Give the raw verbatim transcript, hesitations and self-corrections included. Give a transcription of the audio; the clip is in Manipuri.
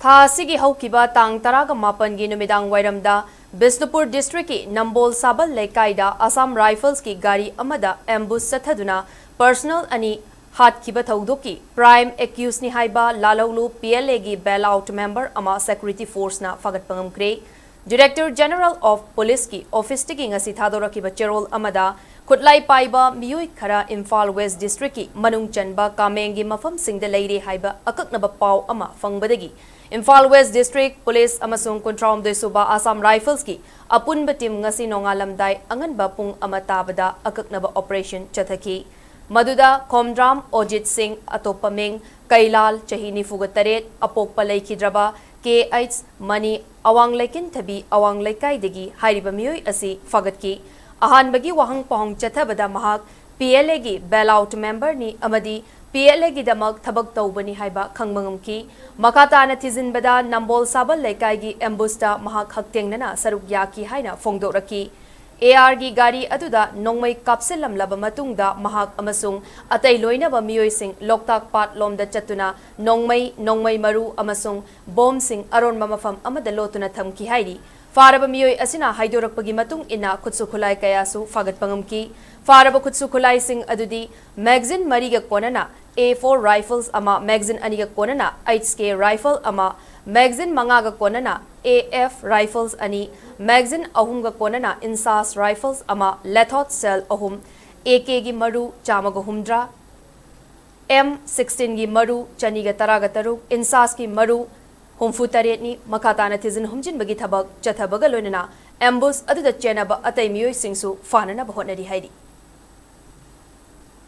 ꯊꯥ ꯑꯁꯤꯒꯤ ꯍꯧꯈꯤꯕ ꯇꯥꯡ ꯇꯔꯥꯒ ꯃꯥꯄꯟꯒꯤ ꯅꯨꯃꯤꯗꯥꯡ ꯋꯥꯏꯔꯝꯗ ꯕꯤꯁꯅꯨꯄꯨꯔ district ꯀꯤ ꯅꯝꯕꯣꯜ ꯁꯥꯕꯜ ꯂꯩꯀꯥꯏꯗ Assam Rifles ꯀꯤ ꯒꯥꯔꯤ ꯑꯃꯗ ambush ꯆꯠꯊꯗꯨꯅ personnel ꯑꯅꯤ ꯍꯥꯠꯈꯤꯕ ꯊꯧꯗꯣꯛꯀꯤ prime accused ꯅꯤ ꯍꯥꯏꯕ ꯂꯥꯂꯧꯂꯨ P L A ꯒꯤ bailout member ꯑꯃ security force ꯅ ꯐꯥꯒꯠꯄ ꯉꯝꯈ꯭ꯔꯦ꯫ Director General of Police ꯀꯤ office ꯇꯒꯤ ꯉꯁꯤ ꯊꯥꯗꯣꯔꯛꯈꯤꯕ ꯆꯦꯔꯣꯜ ꯑꯃꯗ ꯈꯨꯠꯂꯥꯏ ꯄꯥꯏꯕ ꯃꯤꯑꯣꯏ ꯈꯔ ꯏꯝꯐꯥꯜ West district ꯀꯤ ꯃꯅꯨꯡ ꯆꯟꯕ ꯀꯥꯃꯦꯡꯒꯤ ꯃꯐꯝꯁꯤꯡꯗ ꯂꯩꯔꯦ ꯍꯥꯏꯕ ꯑꯀꯛꯅꯕ ꯄꯥꯎ ꯑꯃ ꯐꯪꯕꯗꯒꯤ ꯏꯝꯐꯥꯜ West district police ꯑꯃꯁꯨꯡ ꯀꯨꯟꯊ꯭ꯔꯥꯍꯨꯝꯗꯣꯏ ꯁꯨꯕ Assam Rifles ꯀꯤ ꯑꯄꯨꯟꯕ team ꯉꯁꯤ ꯅꯣꯡꯉꯥꯜꯂꯝꯗꯥꯏ ꯑꯉꯟꯕ ꯄꯨꯡ ꯑꯃ ꯇꯥꯕꯗ ꯑꯀꯛꯅꯕ operation ꯆꯠꯊꯈꯤ꯫ ꯃꯗꯨꯗ ꯈꯣꯝꯗ꯭ꯔꯥꯝ ꯑꯣꯖꯤꯠ ꯁꯤꯡ, ꯑꯇꯣꯞꯄ ꯃꯤꯡ ꯀꯩꯂꯥꯜ, ꯆꯍꯤ ꯅꯤꯐꯨꯒ ꯇꯔꯦꯠ, ꯑꯄꯣꯛꯄ ꯂꯩꯈꯤꯗ꯭ꯔꯕ K H ꯃꯅꯤ, ꯑꯋꯥꯡ ꯂꯩꯀꯤꯟꯊꯕꯤ ꯑꯋꯥꯡ ꯂꯩꯀꯥꯏꯗꯒꯤ ꯍꯥꯏꯔꯤꯕ ꯃꯤꯑꯣꯏ ꯑꯁꯤ ꯐꯥꯒꯠꯈꯤ꯫ ꯑꯍꯥꯟꯕꯒꯤ ꯋꯥꯍꯪ ꯄꯥꯎꯍꯪ ꯆꯠꯊꯕꯗ ꯃꯍꯥꯛ P L A ꯒꯤ bailout member ꯅꯤ ꯑꯃꯗꯤ P L A ꯒꯤꯗꯃꯛ ꯊꯕꯛ ꯇꯧꯕꯅꯤ ꯍꯥꯏꯕ ꯈꯪꯕ ꯉꯝꯈꯤ꯫ ꯃꯈꯥ ꯇꯥꯅ ꯊꯤꯖꯤꯟꯕꯗ ꯅꯝꯕꯣꯜ ꯁꯥꯕꯜ ꯂꯩꯀꯥꯏꯒꯤ ambush ꯇ ꯃꯍꯥꯛ ꯍꯛꯊꯦꯡꯅꯅ ꯁꯔꯨꯛ ꯌꯥꯈꯤ ꯍꯥꯏꯅ ꯐꯣꯡꯗꯣꯔꯛꯈꯤ꯫ A R ꯒꯤ ꯒꯥꯔꯤ ꯑꯗꯨꯗ ꯅꯣꯡꯃꯩ ꯀꯥꯞꯁꯤꯜꯂꯝꯂꯕ ꯃꯇꯨꯡꯗ ꯃꯍꯥꯛ ꯑꯃꯁꯨꯡ ꯑꯇꯩ ꯂꯣꯏꯅꯕ ꯃꯤꯑꯣꯏꯁꯤꯡ ꯂꯣꯛꯇꯥꯛ ꯄꯥꯠ ꯂꯣꯝꯗ ꯆꯠꯇꯨꯅ ꯅꯣꯡꯃꯩ, ꯅꯣꯡꯃꯩ ꯃꯔꯨ ꯑꯃꯁꯨꯡ ꯕꯣꯝꯁꯤꯡ ꯑꯔꯣꯟꯕ ꯃꯐꯝ ꯑꯃꯗ ꯂꯣꯠꯇꯨꯅ ꯊꯝꯈꯤ ꯍꯥꯏꯔꯤ꯫ ꯐꯥꯔꯕ ꯃꯤꯑꯣꯏ ꯑꯁꯤꯅ ꯍꯥꯏꯗꯣꯔꯛꯄꯒꯤ ꯃꯇꯨꯡ ꯏꯟꯅ ꯈꯨꯠꯁꯨ ꯈꯨꯠꯂꯥꯏ ꯀꯌꯥꯁꯨ ꯐꯥꯒꯠꯄ ꯉꯝꯈꯤ꯫ ꯐꯥꯔꯕ ꯈꯨꯠꯁꯨ ꯈꯨꯠꯂꯥꯏꯁꯤꯡ ꯑꯗꯨꯗꯤ magazine ꯃꯔꯤꯒ ꯀꯣꯟꯅꯅ A four rifles ꯑꯃ, magazine ꯑꯅꯤꯒ ꯀꯣꯟꯅꯅ H K rifle ꯑꯃ, magazine ꯃꯉꯥꯒ ꯀꯣꯟꯅꯅ A F rifles ꯑꯅꯤ, magazine ꯑꯍꯨꯝꯒ ꯀꯣꯟꯅꯅ INSAS rifles ꯑꯃ, lathot shell ꯑꯍꯨꯝ, A K ꯒꯤ ꯃꯔꯨ ꯆꯥꯝꯃꯒ ꯍꯨꯝꯗ꯭ꯔꯥ, M sixteen ꯒꯤ ꯃꯔꯨ ꯆꯅꯤꯒ ꯇꯔꯥꯒ ꯇꯔꯨꯛ, INSAS ꯀꯤ ꯃꯔꯨ ꯍꯨꯝꯐꯨ ꯇꯔꯦꯠꯅꯤ꯫ ꯃꯈꯥ ꯇꯥꯅ ꯊꯤꯖꯤꯟ ꯍꯨꯝꯖꯤꯟꯕꯒꯤ ꯊꯕꯛ ꯆꯠꯊꯕꯒ ꯂꯣꯏꯅꯅ ambush ꯑꯗꯨꯗ ꯆꯦꯟꯅꯕ ꯑꯇꯩ ꯃꯤꯑꯣꯏꯁꯤꯡꯁꯨ ꯐꯥꯅꯅꯕ ꯍꯣꯠꯅꯔꯤ ꯍꯥꯏꯔꯤ꯫